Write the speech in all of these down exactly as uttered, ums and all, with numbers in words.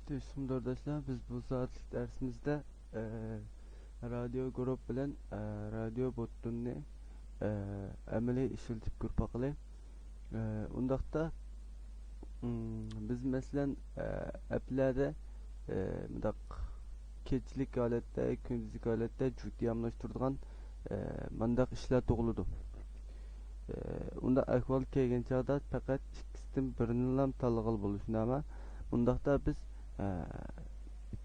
تۇيۇشلۇقمۇ تورداشلار، بىز بۇ سائەتلىك دەرسىمىزدە، ئە، رادىيو گۇرۇپ بىلەن، ئە، رادىيو بوتتوننى، ئە، ئەمەلىي ئىشلىتىپ كۆرۈپ باقىلى. ئە، ئۇنداقتا، ئىم، بىز مەسىلەن، ئە، ئەپلەردە، ئە، مۇنداق كېچىلىك ھالەتتە، كۈندۈزلۈك ھالەتتە جۇتى ئالماشتۇرىدىغان، ئە، مانداق ئىشلار تۇغۇلىدۇ. ئە، ئۇنداق ئەھۋال كەلگەن چاغدا پەقەت ئىككىسىدىن بىرىنىلا تاللىغىلى بولىدۇ، شۇنداقمۇ؟ ئۇنداقتا بىز، ئە،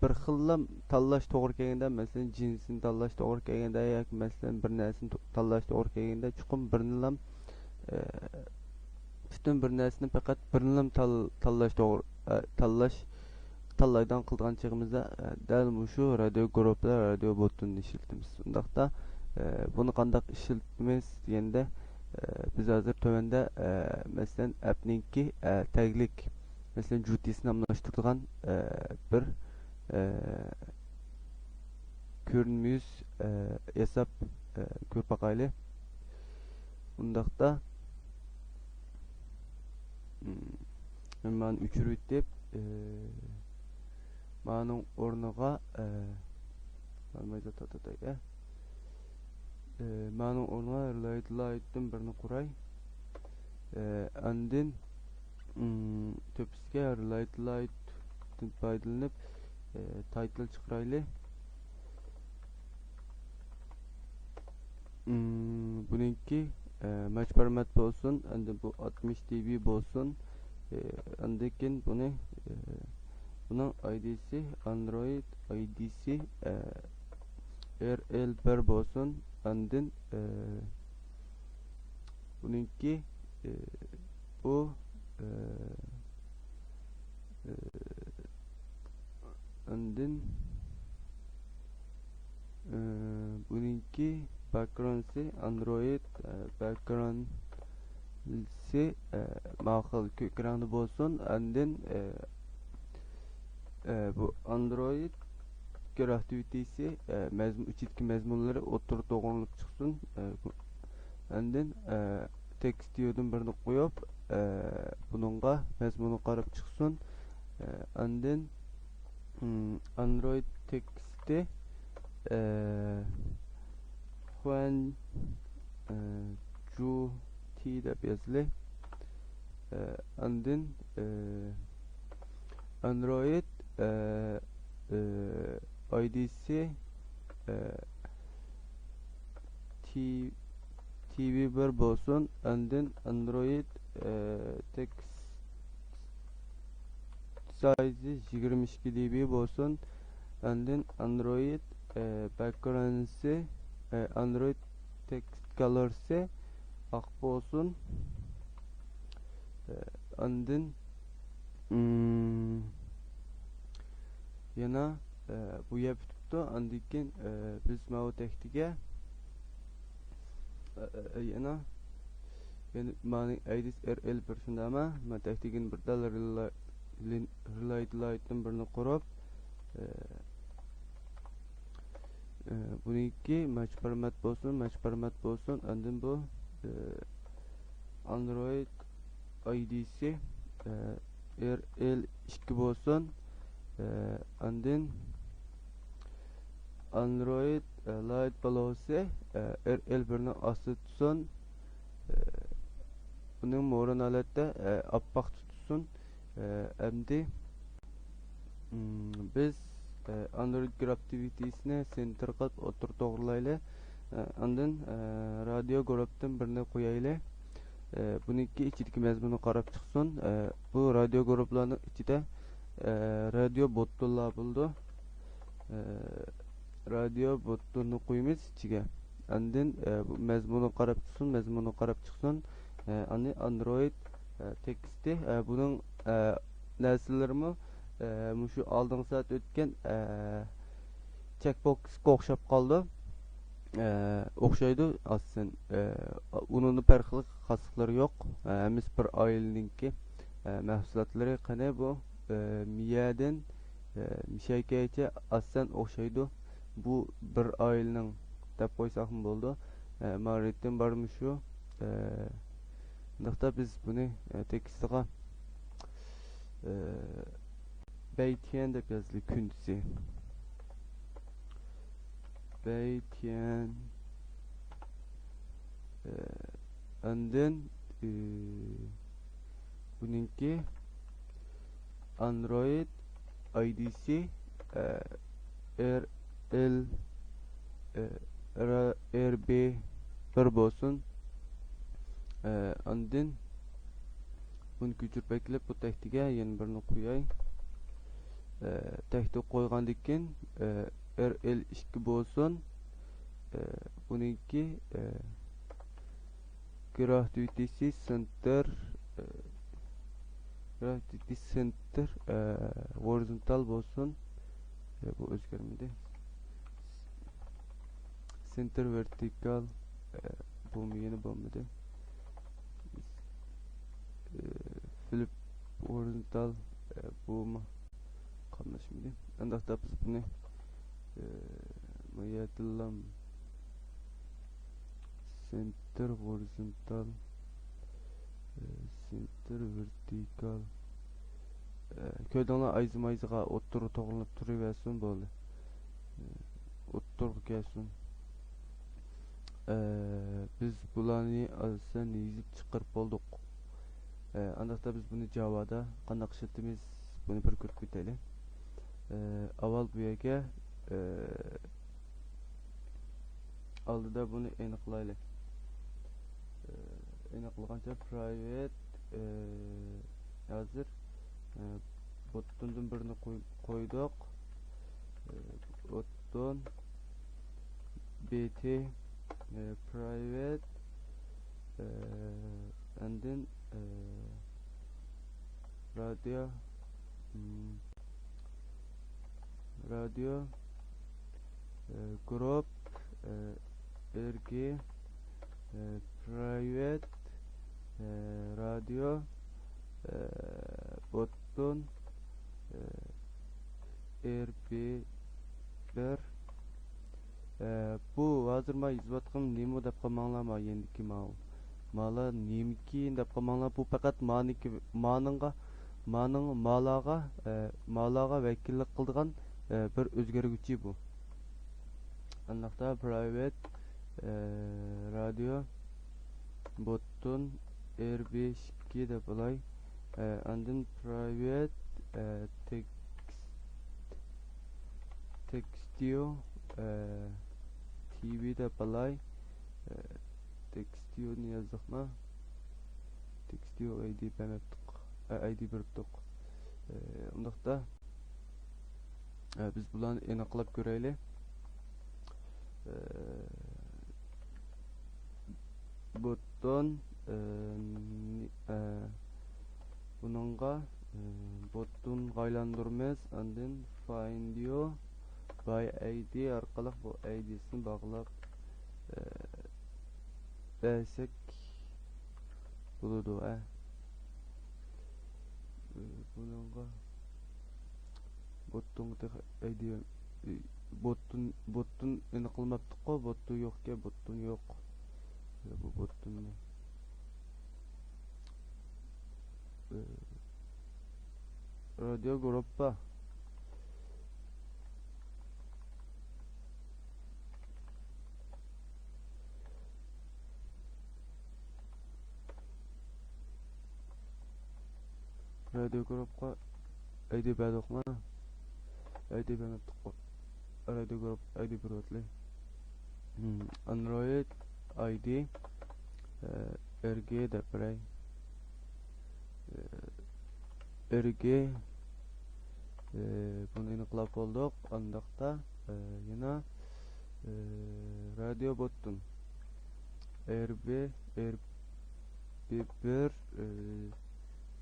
بىر خىللا تاللاش توغرا كەلگەندە، مەسىلەن، جىنسىنى تاللاش توغرا كەلگەندە ياكى، مەسىلەن، بىر نەرسىنى تو-، تاللاش توغرا كەلگەندە، چوقۇم بىرىنىلا، ئە، پۈتۈن بىر نەرسىنى پەقەت بىرىنىلا تال-، تاللاش توغرا، ئە، تاللاش، تاللايدىغان قىلىدىغان چېغىمىزدا، ئە، دەل مۇشۇ رادىيو گۇرۇپپىلار، رادىيو بوتتوننى ئىشلىتىمىز. ئۇنداقتا، ئە، بۇنى قانداق ئىشلىتىمىز دېگەندە، ئە، بىز ھازىر تۆۋەندە، ئە، مەسىلەن، ئەپنىڭكى، ئە، تەگلىك، مەسىلەن، جۇتىسىنى ئالماشتۇرىدىغان، ئە، بىر، ئە، كۆرۈنمە يۈز، ئە، ياساپ، ئە، كۆرۈپ باقايلى. ئۇنداقتا، مم، مەن مانى ئۆچۈرۈۋېتىپ، ئە، مانىڭ ئورنىغا، ئە، بارمايدۇ، تا، تا، تا، ئە. ئە، مانىڭ ئورنىغا رىلايت لايتتىن بىرنى قۇراي. ئە، ئاندىن، مم، تۆپىسىگە رىلايت لايتتىن پايدىلىنىپ، ئە، تايتىل چىقىرايلى. مم، بۇنىڭكى، ئە، ماچ فورمات بولسۇن، ئاندىن بۇ ئاتمىش دى بى بولسۇن. ئە، ئاندىن كېيىن بۇنى، ئە، بۇنىڭ ئاي دى سى، ئاندرويد ئاي دى سى، ئە، ئېر ئېل بىر بولسۇن. ئاندىن، ئە، بۇنىڭكى، ئە، بۇ، ئە، ئە، ئاندىن، ئە، بۇنىڭكى باكگراوندسى ئاندرويد، ئە، باكگراوندسى، ئە، ماقۇل كۆك رەڭدە بولسۇن. ئاندىن، ئە، ئە، بۇ ئاندرويد گراف ئاكتىۋىتىسى، ئە، مەزمۇن، ئىچىدىكى مەزمۇنلىرى ئوتتۇرىدا توغرىلىنىپ چىقسۇن. ئە، بۇ، ئاندىن، ئە، تېكىست ۋىيۇدىن بىرنى قويۇپ، ئە، بۇنىڭغا مەزمۇنغا قاراپ چىقسۇن. ئە، ئاندىن، ئىم، ئاندرويد تېكىستى، ئە، خۇەن، ئە، جۇ تى دەپ يازىلى. ئە، ئاندىن، ئە، ئاندرويد، ئە، ئە، ئاي دى سى، ئە، تى، تى ۋى بىر بولسۇن. ئاندىن ئاندرويد، ئە، تېكىست سايزى يىگىرمە ئىككى دى بى بولسۇن. ئاندىن ئاندرويد، ئە، باكگراوندسى، ئە، ئاندرويد تېكىست كالورسى ئاق بولسۇن. ئە، ئاندىن، ئىم، يەنە، ئە، بۇ يەر پۈتۈپتۇ. ئاندىن كېيىن، ئە، بىز ماۋۇ تەكتىگە، ئە، ئە، ئە، يەنە، يەنە مانى ئەيدىس ئېر ئېل بىر شۇنداقمۇ؟ مەن تەكتىگىنى بىر دال رىلاي-، لىن-، رىلايت لايتتىن بىرنى قۇرۇپ، ئە، ئە، بۇنىڭكى ماچ فورمات بولسۇن، ماچ فورمات بولسۇن. ئاندىن بۇ، ئە، ئاندرويد ئاي دى سى، ئە، ئېر ئېل ئىككى بولسۇن. ئە، ئاندىن ئاندرويد، ئە، لايت پولۇسى، ئە، ئېر ئېل بىرنىڭ ئاستىدا تۇتسۇن. ئە، بۇنىڭ مورىن ھالەتتە، ئە، ئاپئاق تۇتسۇن. ئە، ئەمدى، ئىم، بىز، ئە، ئاندرويد گراف ئاكتىۋىتىسىنى سېنتىر قىلىپ ئوتتۇرا توغرىلايلى. ئە، ئاندىن، ئە، رادىيو گۇرۇپتىن بىرنى قويايلى. ئە، بۇنىڭكى ئىچىدىكى مەزمۇنغا قاراپ چىقسۇن. ئە، بۇ رادىيو گۇرۇپلارنىڭ ئىچىدە، ئە، رادىيو بوتتونلار بولىدۇ. ئە، رادىيو بوتتوننى قويىمىز ئىچىگە. ئاندىن، ئە، بۇ مەزمۇنغا قاراپ چىقسۇن، مەزمۇنغا قاراپ چىقسۇن. ئە، ئاندىن ئاندرويد، ئە، تېكىستى، ئە، بۇنىڭ، ئە، نەرسىلىرىمۇ، ئە، مۇشۇ ئالدىنقى سائەت ئۆتكەن، ئە، چېكبوكسقا ئوخشاپ قالىدۇ. ئە، ئوخشايدۇ ئاساسەن. ئە، ئۇنىڭدا پەرقلىق خاسلىقلىرى يوق. ئە، ھەممىسى بىر ئائىلىنىڭكى، ئە، مەھسۇلاتلىرى. قېنى بۇ، ئە، مىيەدىن، ئە، مىشەيكەيچە ئاساسەن ئوخشايدۇ. بۇ بىر ئائىلىنىڭ دەپ قويساقمۇ بولىدۇ. ئە، مارىتىن بارمۇ شۇ؟ ئە، ئۇنداقتا بىز بۇنى، ئە، تېكىستىغا، ئە، بەيتيەن دەپ يازىدۇ، كۈندۈزى. بەيتيەن. ئە، ئاندىن، ئى، بۇنىڭكى ئاندرويد ئايدىسى، ئە، ئېر ئېل، ئە، ئېر بى بىر بولسۇن. ئە، ئاندىن بۇنى كۆچۈرۈپ ئەكېلىپ، بۇ تەختىگە يەنە بىرنى قوياي. ئە، تەختىگە قويغاندىن كېيىن، ئە، ئېر ئېل ئىككى بولسۇن. ئە، بۇنىڭكى، ئە، گرافتىسى سېنتر، ئە، گرافتىسى سېنتر، ئە، ھورىزونتال بولسۇن. ئە، بۇ ئۆزگەرمىدى. سېنتر ۋېرتىكال، ئە، بۇمۇ يەنە بولمىدى. ئە، فلىپ ھورىزونتال، ئە، بۇمۇ قاملاشمىدى. ئانداقتا بىز بۇنى، ئە، ما يەردىنلا سېنتر ھورىزونتال، ئە، سېنتر ۋېرتىكال. ئە، كۆردۈڭلار، ئايزى مايزىغا ئوتتۇرىغا توغرىلىنىپ تۇرۇۋەرسۇن، بولدى. ئە، ئوتتۇرىغا كەلسۇن. ئە، بىز بۇلارنى ئاساسەن يېزىپ چىقىرىپ بولدۇق. ئە، ئانداقتا بىز بۇنى جاۋادا قانداق ئىشلىتىمىز، بۇنى بىر كۆرۈپ كېتەيلى. ئە، ئاۋۋال بۇ يەرگە، ئە، ئالدىدا بۇنى ئېنىقلايلى. ئە، ئېنىقلىغانچە private، ئە، ھازىر، ئە، بوتتوندىن بىرنى قوي-، قويدۇق. ئە، بوتتون بى تى، ئە، private، ئە، ئاندىن، ئە، رادىيو، م، رادىيو، ئە، گۇرۇپ، ئە، ئېر گې، ئە، private، ئە، رادىيو، ئە، بوتتون، ئە، ئېر بى بىر. ئە، بۇ ھازىر ما يېزىۋاتقىنىم نېمە دەپ قالماڭلار، ما يېنىدىكى ماۋۇ. مالا نېمىكىن دەپ قالماڭلار، بۇ پەقەت مانىڭكى، مانىڭغا، مانىڭ مالاغا، ئە، مالاغا ۋەكىللىك قىلىدىغان، ئە، بىر ئۆزگەرگۈچى بۇ. ئانداقتا private، ئە، رادىيو، بوتتون، ئېر بى ئىككى دەپ ئالاي. ئە، ئاندىن private، ئە، تېكىست، تېكىستىيو، ئە، تى ۋى دەپ ئالاي. ئە، تېكىستىيونى يازدۇقما؟ تېكىستىيو ئاي دى بەرمەپتۇق. ئە، ئاي دى بېرىپتۇق. ئە، ئۇنداقتا، ئە، بىز بۇلارنى ئېنىقلاپ كۆرەيلى. ئە، بوتتون، ئە، نى-، ئە، بۇنىڭغا، ئە، بوتتونغا ئايلاندۇرىمىز. ئاندىن find you by I D ئارقىلىق بۇ ئاي دىسىنى باغلاپ، ئە، بەرسەك بولىدۇ، ئە. ئە، بۇنىڭغا بوتتونغا تېخى ئاي دى، ئە، بوتتون، بوتتون ئېنىقلىماپتىققۇ، بوتتون يوقكەن، بوتتون يوق. يا، بۇ بوتتوننى. ئە، رادىيو گۇرۇپپا. رادىيو گۇرۇپقا ئاي دى بەردۇقما؟ ئاي دى بەرمەپتۇققۇ. رادىيو گۇرۇپ ئاي دى بېرىۋاتىلى. ئاندرويد ئاي دى، ئە، ئېر گې دەپ بېرەي. ئە، ئېر گې، ئە، بۇنى ئېنىقلاپ بولدۇق. ئانداقتا، ئە، يەنە، ئە، رادىيو بوتتون. ئېر بى، ئېر بى بىر، ئە،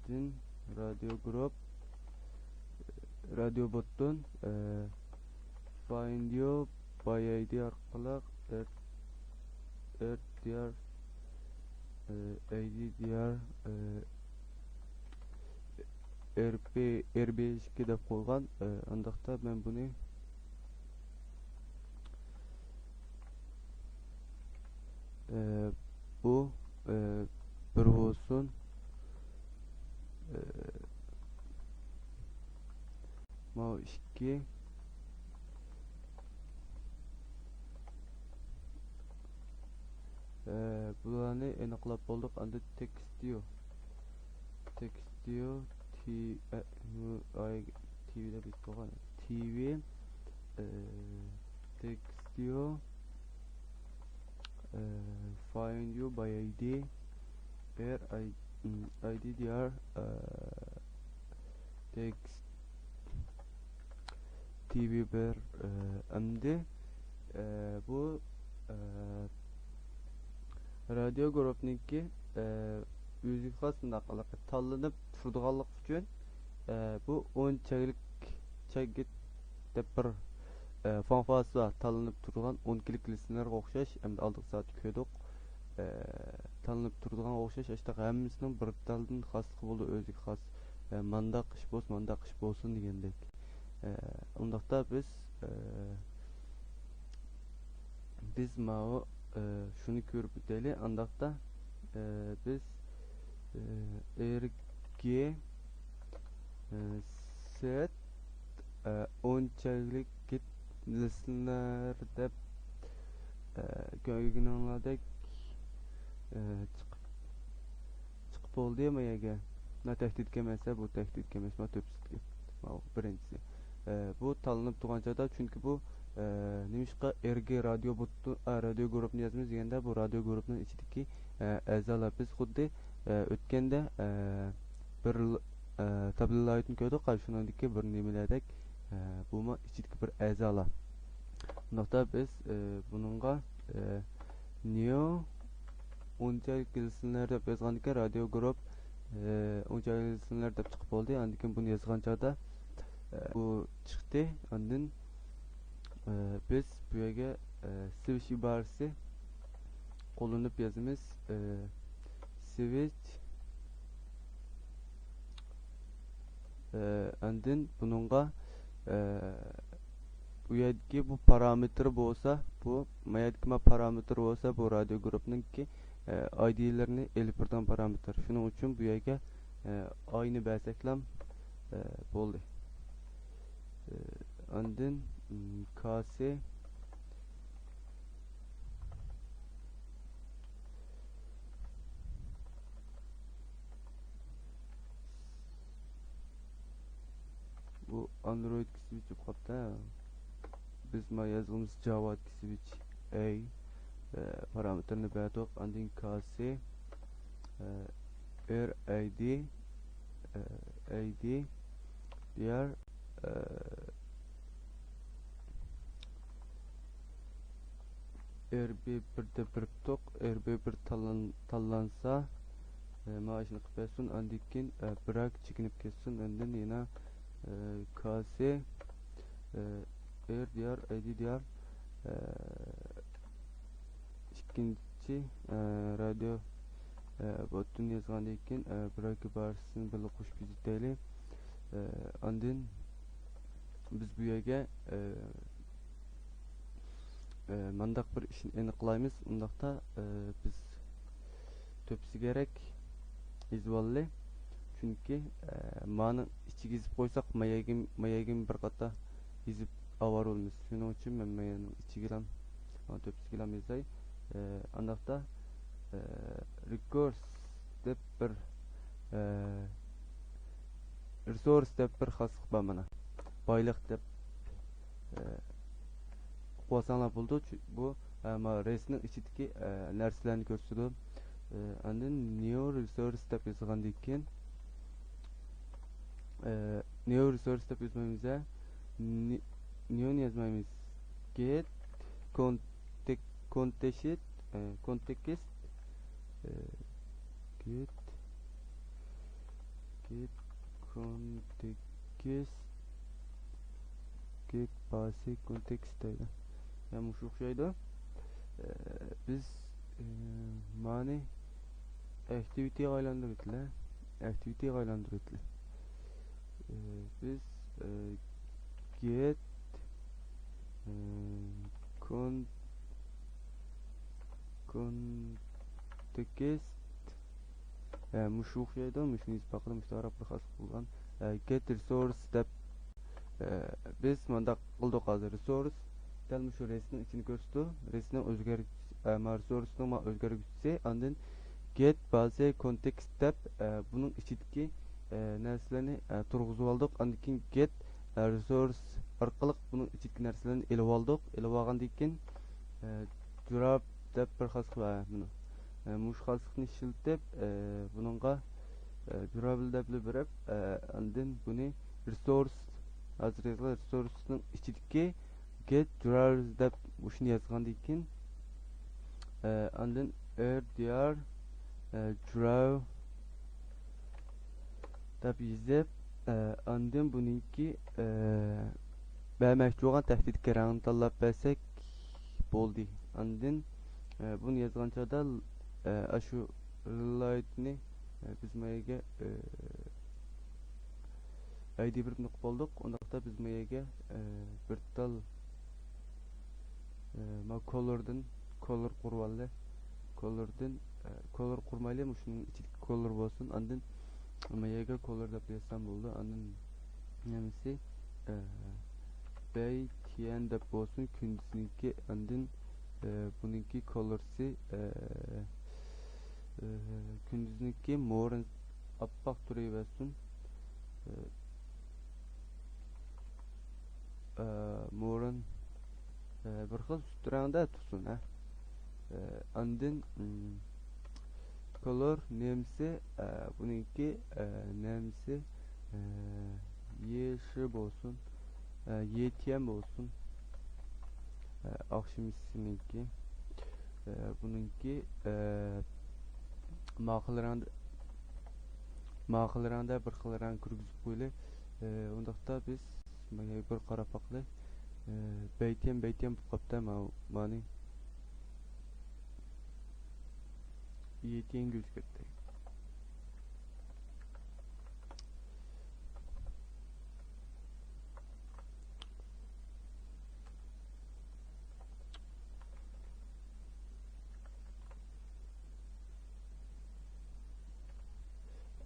دىن، رادىيو گۇرۇپ، رادىيو بوتتون، ئە، find you by I D ئارقىلىق ئېر، ئېر دى ئار، ئە، ئاي دى دى ئار، ئە، ئېر بى، ئېر بى ئىككى دەپ قويغان. ئە، ئانداقتا مەن بۇنى، ئە، بۇ، ئە، بىر بولسۇن. ئە، ماۋۇ ئىككى. ئە، بۇلارنى ئېنىقلاپ بولدۇق. ئەمدى تېكىستىيو. تېكىستىيو تى-، ئە، ئاي، تىۋى دەپ يېزىپ قويغان. تىۋى، ئە، تېكىستىيو، ئە، فايند يۇ باي ئاي دى. ئېر ئاي، ئاي دى دى ئار، ئە، تېكىست تىۋى بىر، ئە، ئەمدى، ئە، بۇ، ئە، رادىيو گۇرۇپپىنىڭكى، ئە، ئۆزىگە خاس مۇنداق تاللىنىپ تۇرىدىغانلىقى ئۈچۈن، ئە، بۇ ئون چەكلىك چەكلىك دەپ بىر، ئە، فاڭفاسا تاللىنىپ تۇرىدىغان ئون كىلىك لىسنېرغا ئوخشاش، ئەمدى ئالدىقى سائەتتە كۆردۇق. ئە، تاللىنىپ تۇرىدىغان ئوخشاش، ئاشتاق ھەممىسىنىڭ بىر تالدىن خاسلىقى بولىدۇ، ئۆزىگە خاس. ئە، مانداق ئىش بولسا، مانداق ئىش بولسۇن دېگەندەك. ئە، ئۇنداقتا بىز، ئە، بىز ماۋۇ، ئە، شۇنى كۆرۈپ ئۆتەيلى. ئانداقتا، ئە، بىز، ئە، ئېرگى، ئە، سېت، ئە، ئون چەكلىك گىت لىسنېر دەپ، ئە، كۆرگىنىڭلاردەك، ئە، چىقىپ چىقىپ بولدى ما يەرگە. ما تەھدىتكە ئەمەس، بۇ تەھدىتكە ئەمەس، ما تۆپسىتكە. ماۋۇ بىرىنچىسى. ئە، بۇ تاللىنىپ تۇرغان چاغدا، چۈنكى بۇ، ئە، نېمىشقا ئېرگى رادىيو بۇتتۇ-، ئا، رادىيو گۇرۇپپىنى يازىمىز دېگەندە، بۇ رادىيو گۇرۇپپىنىڭ ئىچىدىكى، ئە، ئەزالار. بىز خۇددى، ئە، ئۆتكەندە، ئە، بىر، ئە، تابلولايتنى كۆردۇق، شۇنىڭدىكى بىر نېمىلەردەك، ئە، بۇمۇ ئىچىدىكى بىر ئەزالار. بۇنداقتا بىز، ئە، بۇنىڭغا، ئە، نېو ئون چەكلىك لىسنېر دەپ يازغاندىكىن، رادىيو گۇرۇپ، ئە، ئون چەكلىك لىسنېر دەپ چىقىپ بولدى. ئاندىن كېيىن بۇنى يازغان چاغدا، ئە، بۇ چىقتى. ئاندىن، ئە، بىز بۇ يەرگە، ئە، سۋىچ ئىبارىسى قوللىنىپ يازىمىز. ئە، سۋىچ ئە، ئاندىن بۇنىڭغا، ئە، بۇ يەردىكى بۇ پارامېتىر بولسا، بۇ، ما يەردىكى ما پارامېتىر بولسا، بۇ رادىيو گۇرۇپپىنىڭكى، ئە، ئايدىلىرىنى ئېلىپ بېرىدىغان پارامېتىر. شۇنىڭ ئۈچۈن بۇ يەرگە، ئە، ئاينى بەرسەكلام، ئە، بولدى. ئە، ئاندىن، م، كاسى بۇ ئاندرويدكى سۋىچ بولۇپ قاپتۇ. بىز ما يازغىنىمىز جاۋادىكى سۋىچ ئەي، ئە، پارامېتىرنى بەردۇق. ئاندىن كاسى، ئە، ئېر ئەي دى، ئە، ئەي دى دى ئار، ئە، ئېر بى بىر دەپ بېرىپتۇق. ئېر بى بىر تاللان-، تاللانسا، ئە، مانا شۇنى قىلىپ بەرسۇن. ئاندىن كېيىن، ئە، بىراك چېكىنىپ كەتسۇن. ئاندىن يەنە، ئە، كاسى، ئە، ئېر دى ئار، ئەي دى دى ئار، ئە، ئىككىنچى، ئە، رادىيو، ئە، بوتتىن يازغاندىن كېيىن، ئە، بىراك ئىبارىسىنى بىللە قوشۇپ يېزىۋېتەيلى. ئە، ئاندىن بىز بۇ يەرگە، ئە، ئە، مانداق بىر ئىشنى ئېنىقلايمىز. ئۇنداقتا، ئە، بىز تۆپىسى كېرەك يېزىۋاللى. چۈنكى، ئە، مانىڭ ئىچىگە يېزىپ قويساق، ماياگىم، ماياگىم بىر قاتا يېزىپ ئاۋارە بولىمىز. شۇنىڭ ئۈچۈن مەن مايانىڭ ئىچىگىلا، مانا تۆپىسىگىلا يېزاي. ئە، ئانداقتا، ئە، رېكورس دەپ بىر، ئە، رېسورس دەپ بىر خاسلىق بار مانا. بايلىق دەپ، ئە، ئوقۇۋالساڭلار بولىدۇ. چۈ-، بۇ، ئە، ما رېسنىڭ ئىچىدىكى، ئە، نەرسىلەرنى كۆرسىتىدۇ. ئە، ئاندىن نېو رېسورس دەپ يازغاندىن كېيىن، ئە، نېو رېسورس دەپ يازمايمىز، ئە، نې-، نېونى يازمايمىز. گېت كونتېك-، كونتېشىت، ئە، كونتېكست، ئە، گېت، گېت كونتېكست، گېت باسى كونتېكست دەيدۇ. يا مۇشۇ ئوخشايدۇ. ئە، بىز، ئە، مانى ئاكتىۋىتىگە ئايلاندۇرۇۋېتىلە. ئاكتىۋىتىگە ئايلاندۇرۇۋېتىلە. ئە، بىز، ئە، گېت، ئە، كون-، كونتېكست. ئە، مۇشۇ ئوخشايدۇ. مۇشۇنى يېزىپ باقىدۇ. مۇشۇ ئارا بىر خاس بولغان. ئە، گېت رېسورس دەپ ئە، بىز مۇنداق قىلدۇق ھازىر. رېسورس دەل مۇشۇ رېسنىڭ ئىچىنى كۆرسىتىدۇ. رېسنىڭ ئۆزگەر-، ئە، ما رېسورسنىڭ ما ئۆزگەرگۈچىسى، ئاندىن گېت بازە كونتېكست دەپ، ئە، بۇنىڭ ئىچىدىكى، ئە، نەرسىلەرنى، ئە، تۇرغۇزۇۋالدۇق. ئاندىن كېيىن گېت، ئە، رېسورس ئارقىلىق بۇنىڭ ئىچىدىكى نەرسىلەرنى ئېلىۋالدۇق. ئېلىۋالغاندىن كېيىن، ئە، جۇراپ دەپ بىر خاسلىق بار. مۇنۇ، ئە، مۇشۇ خاسلىقنى ئىشلىتىپ، ئە، بۇنىڭغا، ئە، جۇرابىل دەپلا بېرىپ، ئە، ئاندىن بۇنى رېسورس، ھازىر يازغان رېسورسنىڭ ئىچىدىكى گېت جۇرابىل دەپ مۇشۇنى يازغاندىن كېيىن، ئە، ئاندىن ئېر دىيار، ئە، جۇراۋ دەپ يېزىپ، ئە، ئاندىن بۇنىڭكى، ئە، بەرمەكچى بولغان تەھدىتكە رەڭنى تاللاپ بەرسەك بولدى. ئاندىن، ئە، بۇنى يازغان چاغدا، ئە، ئاشۇ رېلايتنى، ئە، بىز ما يەرگە، ئە، ئايدى بېرىپ نۇقۇپ بولدۇق. ئۇنداقتا بىز ما يەرگە، ئە، بىر تال، ئە، ما كولوردىن، كولور قۇرۇۋالدى. كولوردىن، ئە، كولور قۇرمايلى، مۇشۇنىڭ ئىچىدىكى كولور بولسۇن. ئاندىن ما يەرگە كولور دەپ يازسام بولىدۇ. ئاندىن نېمىسى، ئە، بەي تيەن دەپ بولسۇن، كۈندۈزنىڭكى. ئاندىن، ئە، بۇنىڭكى كولورسى، ئە، ئە، كۈندۈزنىڭكى مورىن ئاپئاق تۇرۇۋەرسۇن. ئە، ئە، مورىن، ئە، بىر خىل سۈت رەڭدە تۇرسۇن، ھە. ئە، ئاندىن، ئىم، كولور نېمىسى، ئە، بۇنىڭكى، ئە، نېمىسى، ئە، يېشىل بولسۇن، ئە، يېتيەن بولسۇن. ئە، ئاخشىمىسىنىڭكى، ئە، بۇنىڭكى، ئە، ماقۇل رەڭدە، ماقۇل رەڭدە بىر خىل رەڭ كىرگۈزۈپ قويىلى. ئە، ئۇنداقتا بىز مانا بىر قاراپ باقىلى. ئە، بەيتىيەن، بەيتىيەن بولۇپ قاپتۇ، ما-، مانى. يېتىيەنگە ئۆزگەرتەي.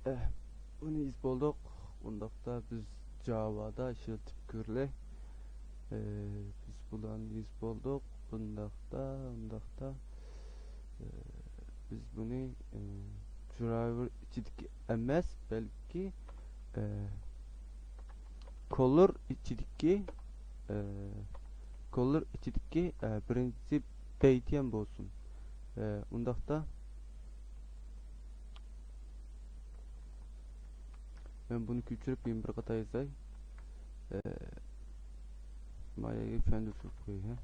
ئە، بۇنى يېزىپ بولدۇق. ئۇنداقتا بىز جاۋادا ئىشلىتىپ كۆرلى. ئە، بىز بۇلارنى يېزىپ بولدۇق. ئۇنداقتا، ئۇنداقتا، ئە، بىز بۇنى، ئە، درايۋېر ئىچىدىكى ئەمەس، بەلكى، ئە، كولور ئىچىدىكى، ئە، كولور ئىچىدىكى، ئە، بىرىنچى بەيتىيەن بولسۇن. ئە، ئۇنداقتا مەن بۇنى كۆچۈرۈپ يەنە بىر قېتىم يازاي. ئە، ما يەرگە چۈشەندۈرۈپ قوياي.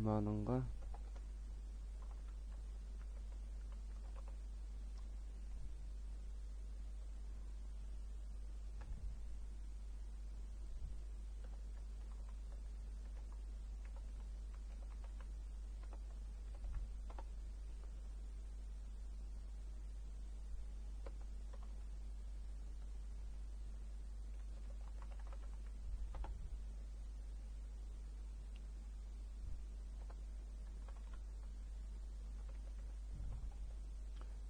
مانىڭغا.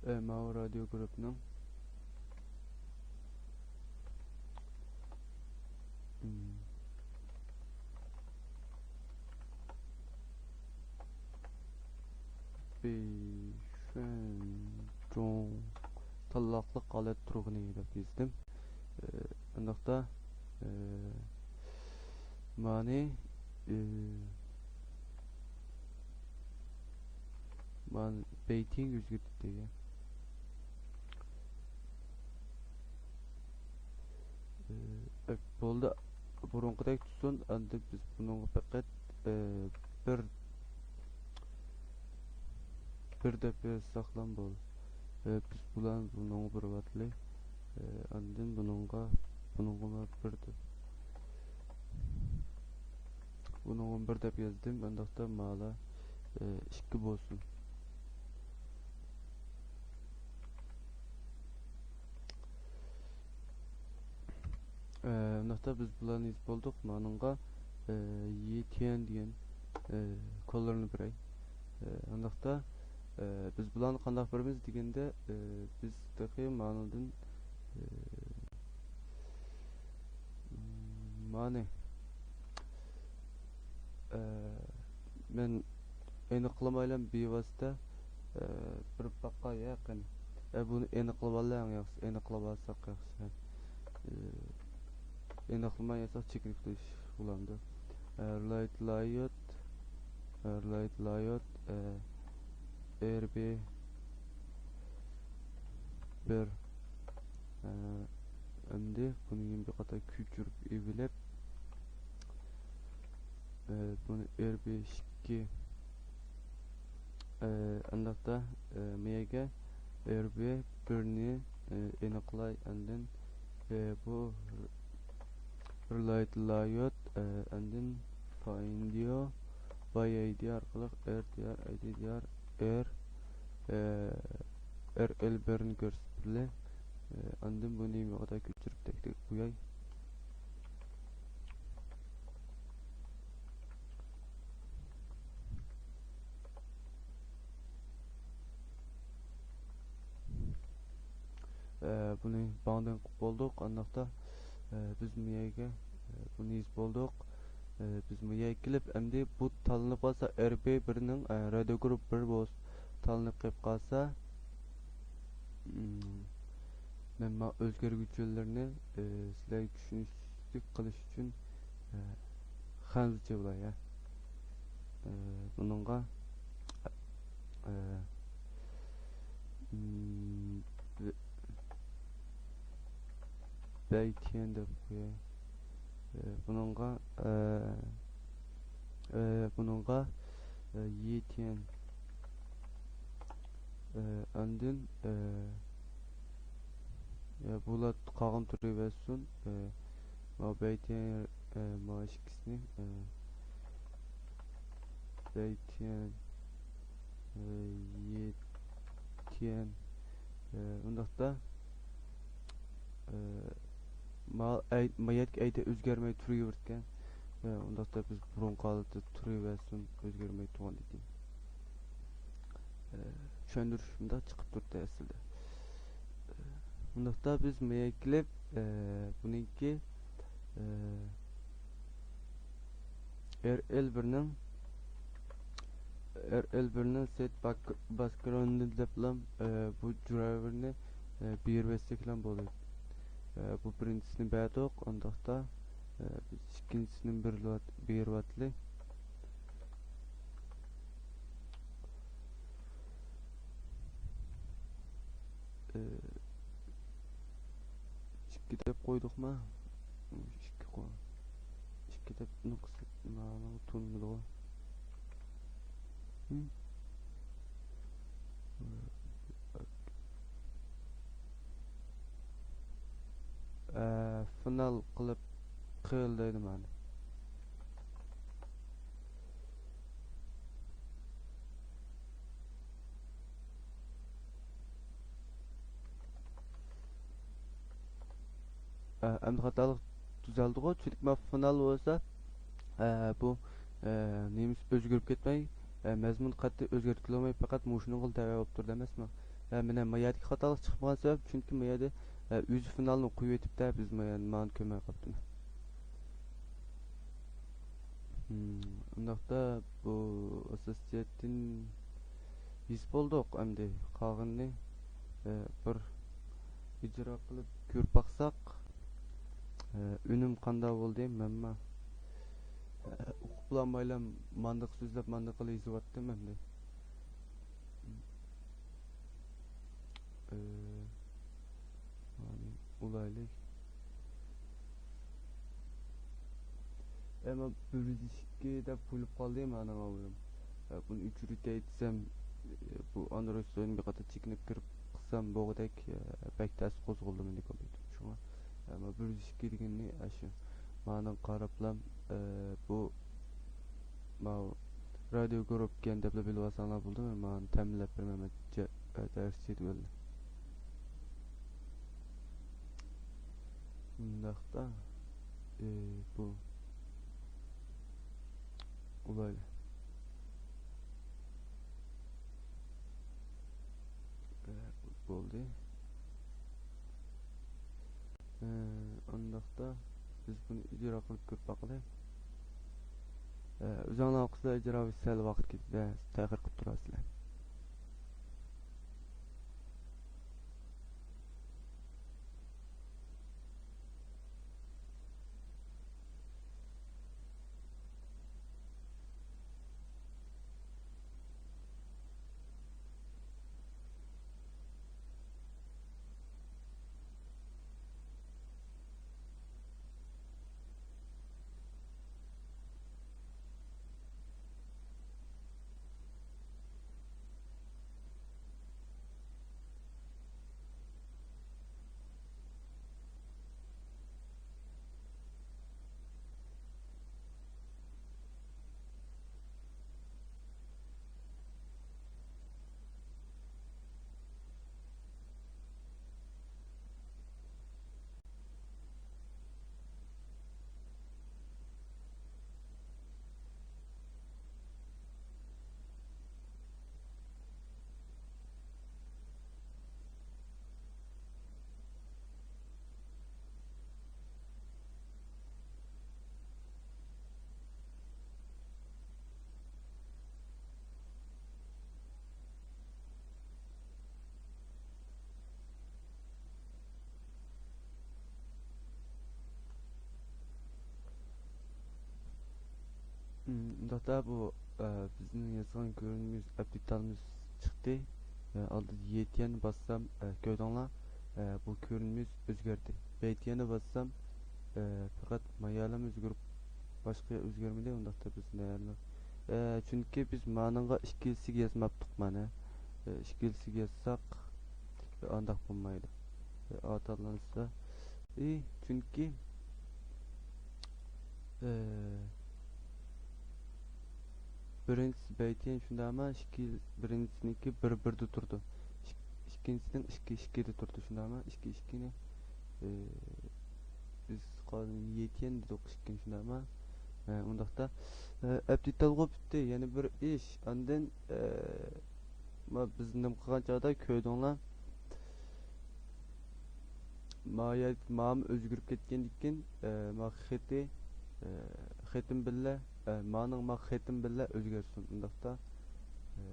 ئە، ماۋۇ رادىيو گۇرۇپپىنىڭ، ئىم، بىشەنجۇڭ تاللاقلىق ھالەت تۇرغىنى دەپ يېزىدىم. ئە، ئۇنداقتا، ئە، مانى، ئە، مانى بەيتىنى ئۆزگەرتىپ دېگەن. ئە، بولدى، بۇرۇنقىدەك تۇرسۇن. ئەمدى بىز بۇنىڭغا پەقەت، ئە، بىر، بىر دەپ يازساقلا بولدى. ئە، بىز بۇلارنى بۇنىڭغا بېرىۋاتىلى. ئە، ئاندىن بۇنىڭغا، بۇنىڭغىمۇ بىر دەپ، بۇنىڭغا بىر دەپ يازدىم. ئۇنداقتا مالا، ئە، ئىككى بولسۇن. ئە، ئۇنداقتا بىز بۇلارنى يېزىپ بولدۇق. مانىڭغا، ئە، يېتيەن دېگەن، ئە، كوللارنى بېرەي. ئە، ئۇنداقتا، ئە، بىز بۇلارنى قانداق بېرىمىز دېگەندە، ئە، بىز تېخى مانىڭدىن، ئە، ئانى، ئە، مەن ئېنىقلىمايلا بىۋاسىتە، ئە، بېرىپ باققاي يا قېنى. ئە، بۇنى ئېنىقلىۋاللا ئەڭ ياخشىسى، ئېنىقلىۋالساق ياخشى. ئە، ئېنىقلىماي ياساق چېكىنىپ قېلىش بولامدۇ؟ ئە، رايت لايوت، ئە، رايت لايوت، ئە، ئېر بى بىر. ئە، ئەمدى بۇنى يەنە بىر قېتىم كۆچۈرۈپ ئېلىپ، ئە، بۇنى ئېر بى ئىككى، ئە، ئانداقتا، ئە، مېيەگە ئېر بى بىرنى، ئە، ئېنىقلاي. ئاندىن، ئە، بۇ رايت لايوت، ئە، ئاندىن فاينديو باي ئاي دى ئارقىلىق ئېر دى ئار، ئاي دى دى ئار، ئېر، ئە، ئېر ئېل بىرنى كۆرسىتىپ بېرىلى. ئە، ئاندىن بۇنى يۇقىرىدا كۆچۈرۈپ تەكتىگە قوياي. ئە، بۇنى باڭدىن قىلىپ بولدۇق. ئانداقتا، ئە، بىز مۇ يەرگە، ئە، بۇنى يېزىپ بولدۇق. ئە، بىز مۇ يەرگە كېلىپ، ئەمدى بۇ تاللىنىپ قالسا، ئېر بى بىرنىڭ، ئە، رادىيو گۇرۇپپا بىر بولسا، تاللىنىپ قېلىپ قالسا، مم، مەن ما ئۆزگەرگۈچىلەرنى، ئە، سىلەرگە چۈشىنىشلىك قىلىش ئۈچۈن، ئە، خەنزۇچە بولاي، ھە. ئە، بۇنىڭغا، ئە، مم، بەيتيەن دەپ قوياي. ئە، بۇنىڭغا، ئە، ئە، بۇنىڭغا، ئە، يېتيەن. ئە، ئاندىن، ئە، ئە، بۇلار قالغان تۇرۇۋەرسۇن. ئە، ما بەيتيەن، ئە، ما ئىككىسىنى، ئە، بەيتيەن، ئە، يېتيەن، ئە، ئۇنداقتا، ئە، ما-، ئەي-، مايەتكە ئەيدە ئۆزگەرمەي تۇرۇۋېرىدىكەن. ئە، ئۇنداقتا بىز بۇرۇنقى ھالىتىدە تۇرۇۋەرسۇن، ئۆزگەرمەي تۇرغاندىكىن. ئە، چۈشەندۈرۈش مۇنداق چىقىپ تۇرىدۇ ئەسلىدە. ئە، ئۇنداقتا بىز مايەتكە كېلىپ، ئە، بۇنىڭكى، ئە، ئېر ئېل بىرنىڭ، ئېر ئېل بىرنىڭ سېت باك-، باكگراۋندى دەپلا، ئە، بۇ درايۋېرنى، ئە، بېرىۋەتسەكلا بولىدۇ. ئە، بۇ بىرىنچىسىنى بەردۇق، ئانداقتا، ئە، بىز ئىككىنچىسىنى بېرىۋات-، بېرىۋاتىلى. ئى، ئىككى دەپ قويدۇقما؟ ئىككى قو-، ئىككى دەپ نۇقسا مانا تونۇمىدىغۇ. ھىم؟ ئە، فىنال قىلىپ قىل دەيدۇ مانا. ئە، ئەمدى خاتالىق تۈزەلدىغۇ، چۈنكى ما فىنال بولسا، ئە، بۇ، ئە، نېمىسى ئۆزگىرىپ كەتمەي، ئە، مەزمۇن قەتئىي ئۆزگەرتكىلى بولماي، پەقەت مۇشۇنىڭغىلا تەۋە بولۇپ تۇرىدۇ ئەمەسمۇ؟ ئە، مانا ما يەردىكى خاتالىق چىقمىغان سەۋەب، چۈنكى ما يەردە، ئە، ئۆزى فىنالنى قويۇۋېتىپتۇ، بىز ما يەردە مانى كۆرمەي قاپتۇ. ھىم، ئۇنداقتا بۇ ئاساسىيەتتىن يېزىپ بولدۇق ئەمدى. قالغىنىنى، ئە، بىر ئىجرا قىلىپ كۆرۈپ باقساق، ئە، ئۈنۈم قانداق بولدى؟ مەنمۇ، ئە، ئۇقۇپلانمايلا مانداق سۆزلەپ، مانداقلا يېزىۋاتتىم ئەمدى. ئە، مانى ئۇلايلى. ئەمما بىر يۈز ئىككى دەپ قويۇلۇپ قالدى مانا ئاۋۇرۇم. ئە، بۇنى ئۆچۈرۈۋېتەي دېسەم، ئە، بۇ ئاندرويد ئويۇنى بىر قېتىم چېكىنىپ كىرىپ قىلسام بولغۇدەك، ئە، بەك تەس قوزغىلدى مېنىڭ كومپيۇتېرىم. شۇڭا، ئە، ما بىر يۈز ئىككى دېگىنىنى ئاشۇ مانىڭغا قاراپلا، ئە، بۇ ماۋۇ رادىيو گۇرۇپپىكەن دەپلا بىلىۋالساڭلار بولىدۇ. مانا تەمىنلەپ بېرىمەن مەن جە-، ئە، دەرس جەدۋىلىنى. مۇنداقتا، ئى، بۇ ئۇلايلى. ئە، بولدى. ئە، ئانداقتا بىز بۇنى ئىجرا قىلىپ كۆرۈپ باقىلى. ئە، ئۆزۈڭلار ۋاقتىدا ئىجرا سەل ۋاقىت كېتىدۇ، تەخىر قىلىپ تۇراسىلەر. ئۇنداقتا بۇ، ئە، بىزنىڭ ياسىغان كۆرۈنۈمىمىز، ئەپ دېتالىمىز چىقتى. ئە، ئالدىدا يېتىيەننى باسسام، ئە، كۆردۈڭلار، ئە، بۇ كۆرۈنۈمىمىز ئۆزگەردى. بەيتىيەننى باسسام، ئە، پەقەت مايالىم ئۆزگىرىپ، باشقا ئۆزگەرمىدى. ئۇنداقتا بىز نەلەرنى، ئە، چۈنكى بىز مانىڭغا ئىككىلىسىگە يازماپتۇق مانا. ئە، ئىككىلىسىگە يازساق، ئانداق بولمايدۇ. ئە، ئاتالانسا، ئى، چۈنكى، ئە، بىرىنچىسى بەيتىيەن شۇنداقما، ئىككى، بىرىنچىسىنىڭكى بىر بىردە تۇرىدۇ. ئىك-، ئىككىنچىسىنىڭ ئىككى ئىككىدە تۇرىدۇ، شۇنداقما؟ ئىككى ئىككىنى، ئى، بىز قالدى يېتىيەن دېدۇق، ئىككىنى، شۇنداقما؟ ئە، ئۇنداقتا، ئە، ئەپ دېتالغۇ پۈتتى. يەنە بىر ئىش. ئاندىن، ئە، ما بىز نېمە قىلغان چاغدا كۆردۈڭلار. ما يەر، مامۇ ئۆزگىرىپ كەتكەندىن كېيىن، ئە، ما خېتى، ئە، خېتىم بىللە، ئە، مانىڭ ما خېتىم بىللە ئۆزگەرسۇن. ئۇنداقتا، ئە،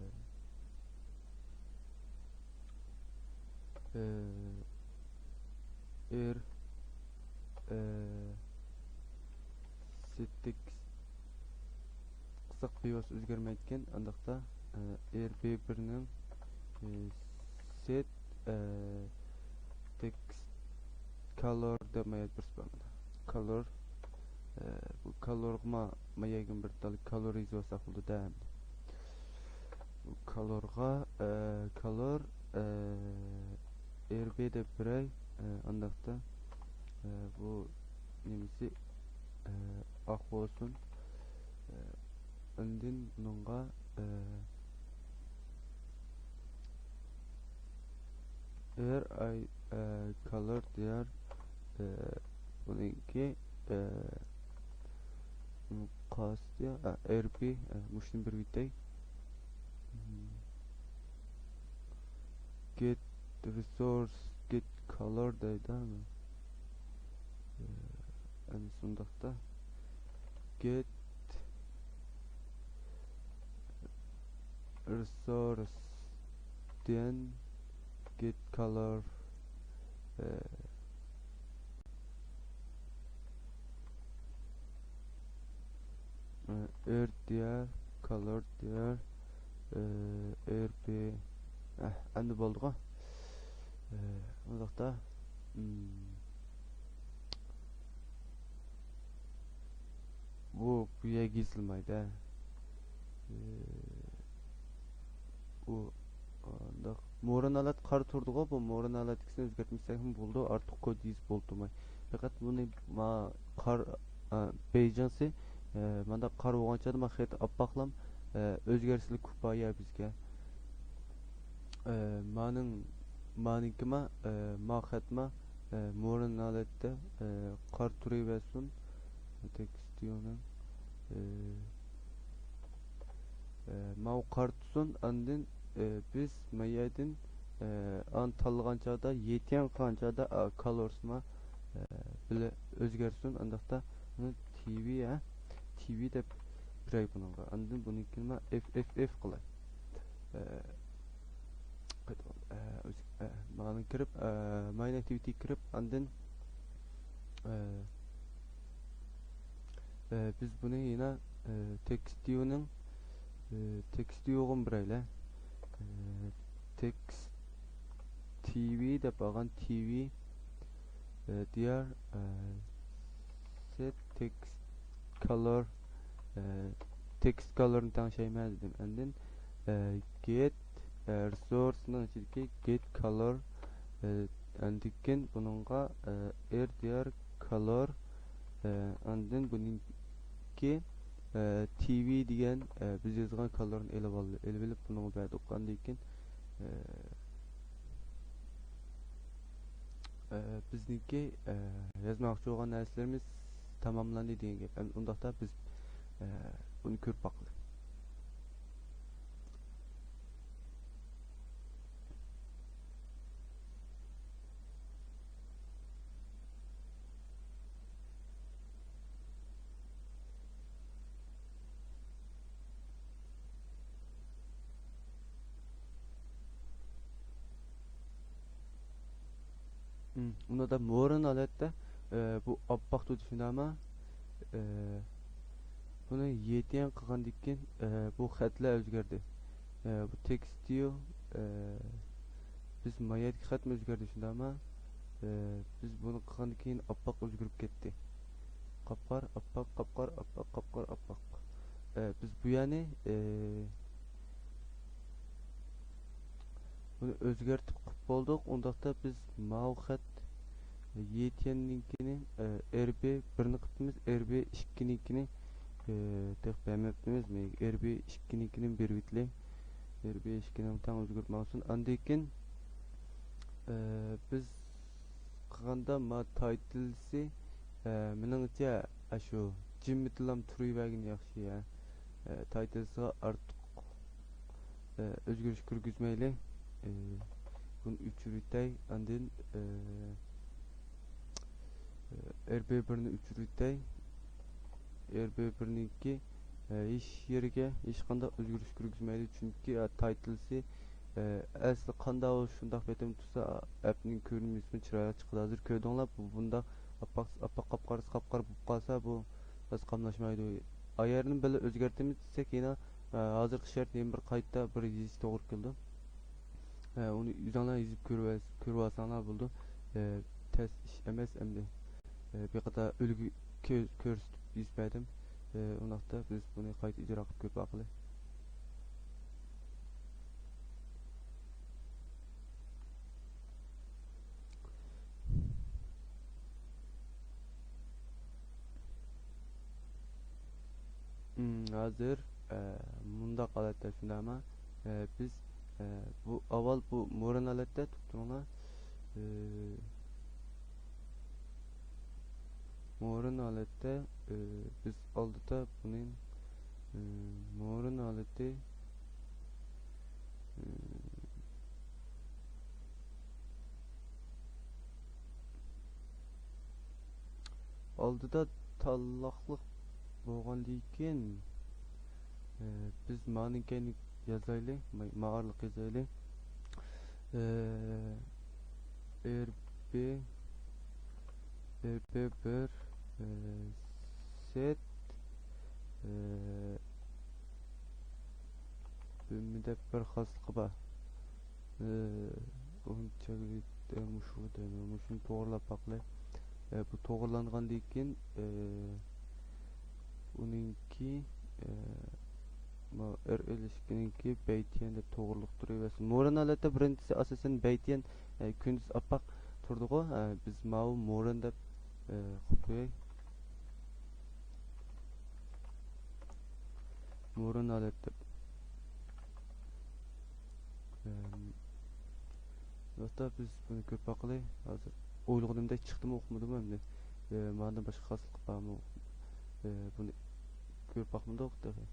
ئە، ئېر، ئە، سېتىكس قىلساق، بىۋاسىتە ئۆزگەرمەيدىكەن. ئانداقتا، ئە، ئېر بىر بىرنىڭ، ئە، سېت، ئە، تېكىست كالور دەپ مايا بىرسى بار. كالور، ئە، بۇ كالورغا ما-، ماياگىن بىر تال كالور يېزىۋالساق بولىدۇ-دە. بۇ كالورغا، ئە، كالور، ئە، ئېر بى دەپ بېرەي. ئە، ئانداقتا، ئە، بۇ نېمىسى، ئە، ئاق بولسۇن. ئە، ئاندىن بۇنىڭغا، ئە، ئېر ئاي، ئە، كالور دېيەر. ئە، بۇنىڭكى، ئە، قاستى، ئە، ئېر بى، ئە، مۇشۇنى بېرىۋېتەي. گېت رېسورس، گېت كالور دەيدۇ. ئە، ئەنە شۇنداقتا. گېت رېسورس دېن گېت كالور، ئە، ئېر دېيەر، كالور دېيەر، ئېر بى. ئەھ، ئەمدى بولدىغۇ. ئۇنداقتا، بۇ، بۇ يەرگە يېزىلمايدۇ. ئۇ، ئانداق مورىن ھالەت قارا تۇرىدىغۇ، بۇ مورىن ھالەتتىكىسىنى ئۆزگەرتمىسەكمۇ بولىدۇ، ئارتۇق كود يېزىپ ئولتۇرماي. پەقەت بۇنى ما قار، ئا، بېيجىڭسى، ئە، مانداق قارا بولغان چاغدا ما خېتى ئاپئاقلام، ئە، ئۆزگەرسىلا كۇپايە بىزگە. ئە، مانىڭ، مانىڭكىما، ئە، ما خەتما، ئە، مورىن ھالەتتە، ئە، قارا تۇرۇۋەرسۇن. تېكىستىلنىڭ، ئە، ئە، ماۋۇ قارا تۇرسۇن، ئاندىن، ئە، بىز ما يەردىن، ئە، ئان تاللىغان چاغدا، يېتىيەن قىلغان چاغدا، ئا، كالورسما، ئە، بىلە ئۆزگەرسۇن. ئانداقتا بۇنى تىۋى، ھە، تىۋى دەپ بېرەي بۇنىڭغا. ئاندىن بۇنىڭكىنى مەن ئېف ئېف ئېف قىلاي. ئە، قايتىپ، ئە، ئۆز-، ئە، مانا كىرىپ، ئە، ماين ئاكتىۋىتىگە كىرىپ، ئاندىن، ئە، ئە، بىز بۇنى يەنە، ئە، تېكىست ۋيۇنىڭ، ئە، تېكىست ۋيۇغىمۇ بېرەيلى. ئە، تېكىست تىۋى دەپ ئالغان، تىۋى، ئە، دىيار، ئە، سېت تېكىست كالور، ئە، تېكىست كالورنى تەڭشەيمەن دېدىم. ئاندىن، ئە، گېت، ئە، رېسورسنىڭ ئىچىدىكى گېت كالور، ئە، ئاندىن كېيىن بۇنىڭغا، ئە، ئېر دىيار كالور، ئە، ئاندىن بۇنىڭكى، ئە، تىۋى دېگەن، ئە، بىز يازغان كالورنى ئېلىپ ئالدى، ئېلىپ ئېلىپ بۇنىڭغا بەردۇق. ئاندىن كېيىن، ئە، ئە، بىزنىڭكى، ئە، يازماقچى بولغان نەرسىلىرىمىز تاماملاندى دېگەن گەپ. ئەمدى ئۇنداقتا بىز، ئە، بۇنى كۆرۈپ باقىلى. مم، ئۇندا مورىن ھالەتتە، ئە، بۇ ئاپئاق تۇتۇش شۇنداقمۇ؟ ئە، بۇنى يېتيەن قىلغاندىن كېيىن، ئە، بۇ خەتلەر ئۆزگەردى. ئە، بۇ تېكىست ۋيۇ، ئە، بىز مايادىكى خەتمۇ ئۆزگەردى شۇنداقمۇ؟ ئە، بىز بۇنى قىلغاندىن كېيىن ئاپئاق ئۆزگىرىپ كەتتى. قاپقارا، ئاپئاق، قاپقارا، ئاپئاق، قاپقارا، ئاپئاق. ئە، بىز بۇ يەرنى، ئە، بۇنى ئۆزگەرتىپ قىلىپ بولدۇق. ئۇنداقتا بىز ماۋۇ خەت يېتيەننىڭكىنى، ئە، ئېر بى بىرنى قىپتىمىز، ئېر بى ئىككىنىڭكىنى، ئە، تېخى بەرمەپتىمىز. ئېر بى ئىككىنىڭكىنى بېرىۋېتىلى. ئېر بى ئىككىنىڭ تەڭ ئۆزگىرىپ ماڭسۇن. ئاندىن كېيىن، ئە، بىز قىلغاندا ما تايتىلسى، ئە، مېنىڭچە، ئاشۇ جىممىتىلام تۇرۇۋەرگىنى ياخشى، ھە. ئە، تايتىلسىغا ئارتۇق، ئە، ئۆزگىرىش كىرگۈزمەيلى. ئە، بۇنى ئۆچۈرۈۋېتەي. ئاندىن، ئە، ئېر بى بىرنى ئۆچۈرۈۋېتەي. ئېر بى بىرنىڭكى، ئە، ھېچ يېرىگە ھېچقانداق ئۆزگىرىش كىرگۈزمەيلى، چۈنكى، ئە، تايتىلسى، ئە، ئەسلى قانداق بولسا شۇنداق بېتىم تۇرسا، ئەپنىڭ كۆرۈنمىسىمۇ چىرايلىق چىقىدۇ. ھازىر كۆردۈڭلار، بۇ بۇنداق ئاپئاق، ئاپئاق قاپقارىسى قاپقارا بولۇپ قالسا، بۇ بەس قاملاشمايدۇ. ئايرىنى بىللە ئۆزگەرتىمىز دېسەك، يەنە، ئە، ھازىرقى شەرتنى يەنە بىر قايتا بىر يېزىش توغرا كېلىدۇ. ئە، ئۇنى ئۆزۈڭلار يېزىپ كۆرۈۋەس-، كۆرۈۋالساڭلار بولىدۇ. ئە، تەس ئىش ئەمەس ئەمدى. ئە، بىر قاتار ئۈلگە كۆ-، كۆرسىتىپ يېزىپ بەردىم. ئە، ئۇنداقتا بىز بۇنى قايتا ئىجرا قىلىپ كۆرۈپ باقىلى. مم، ھازىر، ئە، مۇنداق ھالەتتە شۇنداقمۇ؟ ئە، بىز، ئە، بۇ ئاۋۋال بۇ مورىن ھالەتتە تۇرۇپ تۇرۇڭلار. ئە، مورىن ھالەتتە، ئە، بىز ئالدىدا بۇنى، ئە، مورىن ھالىتى، ئە، ئالدىدا تاللاقلىق بولغاندىكىن، ئە، بىز مانىڭكىنى يازايلى، ما-، مائارلىق يازايلى. ئە، ئېر بى، ئېر بى بىر، ئە، سېت، ئە، بىممىدە بىر خاسلىقى بار. ئە، ئۇنچە، ئە، مۇشۇ دەيمەن، مۇشۇنى توغرىلاپ باقىلى. ئە، بۇ توغرىلانغاندىن كېيىن، ئە، ئۇنىڭكى، ئە، ماۋۇ ئېر ئېلىشكىنىڭكى بەيتيەن دەپ توغرىلىق تۇرۇۋەرسۇن. مورىن ھالەتتە بىرىنچىسى ئاساسەن بەيتيەن، ئە، كۈندۈز ئاپئاق تۇرىدىغۇ. ئە، بىز ماۋۇ مورىن دەپ، ئە، قىلىپ قوياي. مورىن ھالەتتە. ئەم، دوستلار، بىز بۇنى كۆرۈپ باقىلى. ھازىر ئويلىغىنىمدەك چىقتىمۇ، ئۇقمىدىمۇ ئەمدى. ئە، ماندىن باشقا خاسلىق بارمۇ؟ ئە، بۇنى كۆرۈپ باقمىدۇق تېخى.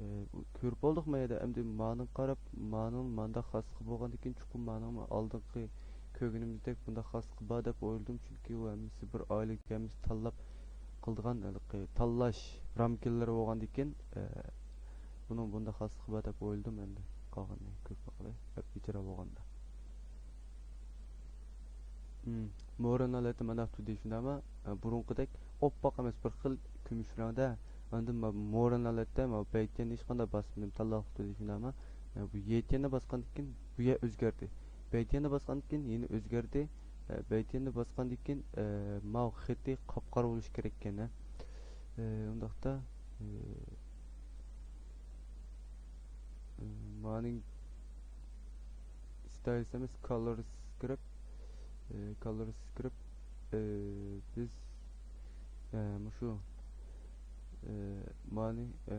ئە، بۇ كۆرۈپ بولدۇق ما يەردە. ئەمدى مانىڭغا قاراپ، مانىڭ مانداق خاسلىقى بولغاندىكىن، چوقۇم مانىڭمۇ ئالدىنقى كۆرگىنىمىزدەك بۇنداق خاسلىقى بار دەپ ئويلىدىم، چۈنكى ئۇ ھەممىسى بىر ئائىلىگە ھەممىسى تاللاپ قىلىدىغان ھېلىقى تاللاش رامكىلىرى بولغاندىكىن، ئە، بۇنىڭ بۇنداق خاسلىقى بار دەپ ئويلىدىم. ئەمدى قالغىنىنى كۆرۈپ باقايلى، ئەپ بىچارە بولغاندا. مم، مورال ھالەتتە مانداق تۇردى شۇنداقمۇ؟ ئە، بۇرۇنقىدەك ئوپپاق ئەمەس، بىر خىل كۈمۈش رەڭدە. ئاندىن ما-، مورال ھالەتتە ما بەيتيەننى ھېچقانداق باسمىدىم، تاللاقلىق تۇردى شۇنداقمۇ؟ ئە، بۇ يېتيەننى باسقاندىن كېيىن بۇ يەر ئۆزگەردى. بەيتيەننى باسقاندىن كېيىن يەنە ئۆزگەردى. ئە، بەيتيەننى باسقاندىن كېيىن، ئە، ماۋۇ خېتى قاپقارا بولۇشى كېرەك ئىكەن، ھە. ئە، ئۇنداقتا، ئە، ئە، مانىڭ ستايلس ئەمەس، كالرس كىرىپ، ئە، كالرس كىرىپ، ئە، بىز، ئە، مۇشۇ، ئە، مانى، ئە،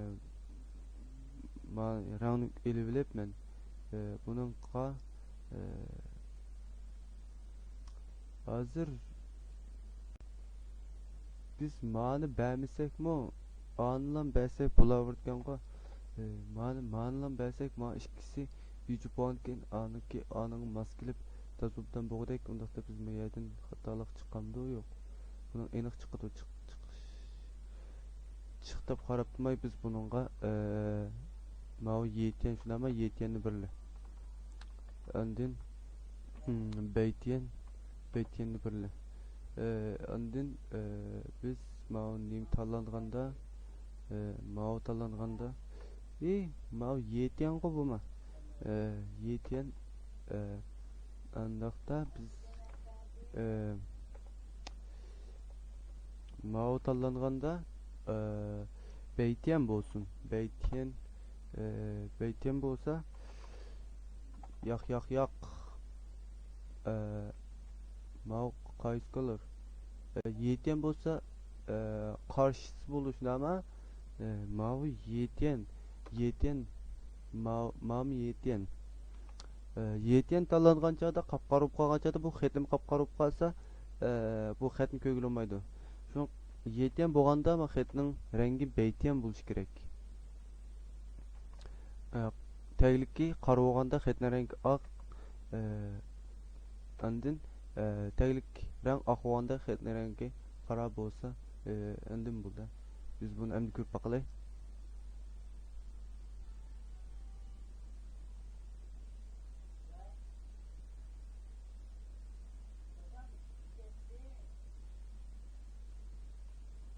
ما-، رەڭنى ئېلىۋېلىپ مەن، ئە، بۇنىڭغا، ئە، ھازىر بىز مانى بەرمىسەكمۇ، ئانىلام بەرسەك بولاۋېرىدىكەنغۇ. ئە، مانى، مانىلام بەرسەك، ما ئىككىسى بىجۈپ بولغاندىكىن، ئانىڭكى، ئانىڭغا ماس كېلىپ، تازا ئوبدان بولغۇدەك. ئۇنداقتا بىز ما يەردىن خاتالىق چىقامدۇ؟ يوق. بۇنىڭ ئېنىق چىقىدۇ، چىق-، چىقىش. چىق دەپ قاراپ تۇرماي بىز بۇنىڭغا، ئە، ماۋۇ يېتيەن شۇنداقمۇ؟ يېتيەننى بىرلە. ئاندىن، ھىم، بەيتيەن، بەيتيەننى بىرلە. ئە، ئاندىن، ئە، بىز ماۋۇ نېمە تاللانغاندا، ئە، ماۋۇ تاللانغاندا، ئى، ماۋۇ يېتيەنغۇ بۇمۇ؟ ئە، يېتيەن، ئە، ئانداقتا بىز، ئە، ماۋۇ تاللانغاندا، ئە، بەيتيەن بولسۇن. بەيتيەن، ئە، بەيتيەن بولسا، ياق، ياق، ياق. ئە، ماۋۇ قايسى كولور؟ ئە، يېتيەن بولسا، ئە، قارشىسى بولۇشنامە. ئە، ماۋۇ يېتيەن، يېتيەن، ماۋۇ، ماۋۇ يېتيەن. ئە، يېتيەن تاللانغان چاغدا، قاپقارا بولۇپ قالغان چاغدا، بۇ خېتىم قاپقارا بولۇپ قالسا، ئە، بۇ خەتنى كۆرگىلى بولمايدۇ. شۇڭا يېتيەن بولغاندا، ما خەتنىڭ رەڭگى بەيتيەن بولۇشى كېرەك. ئە، تەگلىكى قارا بولغاندا خەتنىڭ رەڭگى ئاق، ئە، ئاندىن، ئە، تەگلىك رەڭ ئاق بولغاندا خەتنىڭ رەڭگى قارا بولسا، ئە، ئاندىن بولدى. بىز بۇنى ئەمدى كۆرۈپ باقىلى.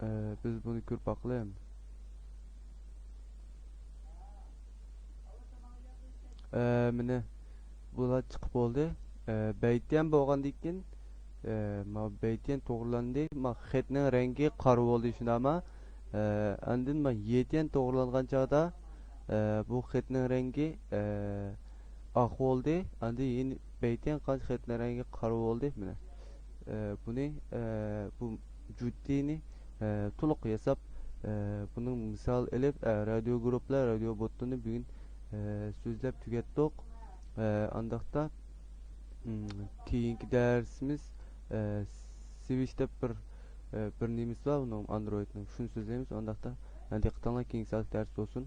ئە، بىز بۇنى كۆرۈپ باقىلى. ئە، مېنى بۇلار چىقىپ بولدى. ئە، بەيتيەن بولغاندىن كېيىن، ئە، ما بەيتيەن توغرىلاندى. ما خەتنىڭ رەڭگى قارا بولدى، شۇنداقما؟ ئە، ئاندىن ما يېتيەن توغرىلانغان چاغدا، ئە، بۇ خەتنىڭ رەڭگى، ئە، ئاق بولدى. ئاندىن يەنە بەيتيەن قانچە خەتنىڭ رەڭگى قارا بولدى. مانا، ئە، بۇنى، ئە، بۇ جۈتىنى، ئە، تولۇق ياساپ، ئە، بۇنىڭ مىسال ئېلىپ، ئە، رادىيو گۇرۇپپىلار، رادىيو بوتلىرىنى بۈگۈن، ئە، سۆزلەپ تۈگەتتۇق. ئە، ئانداقتا، م، كېيىنكى دەرسىمىز، ئە، سۋىچ دەپ بىر، ئە، بىر نېمىسى بار، بۇنىڭ ئاندرويدنىڭ، شۇنى سۆزلەيمىز. ئانداقتا، ئە، دىققىتىڭلار كېيىنكى سائەتلىك دەرس بولسۇن.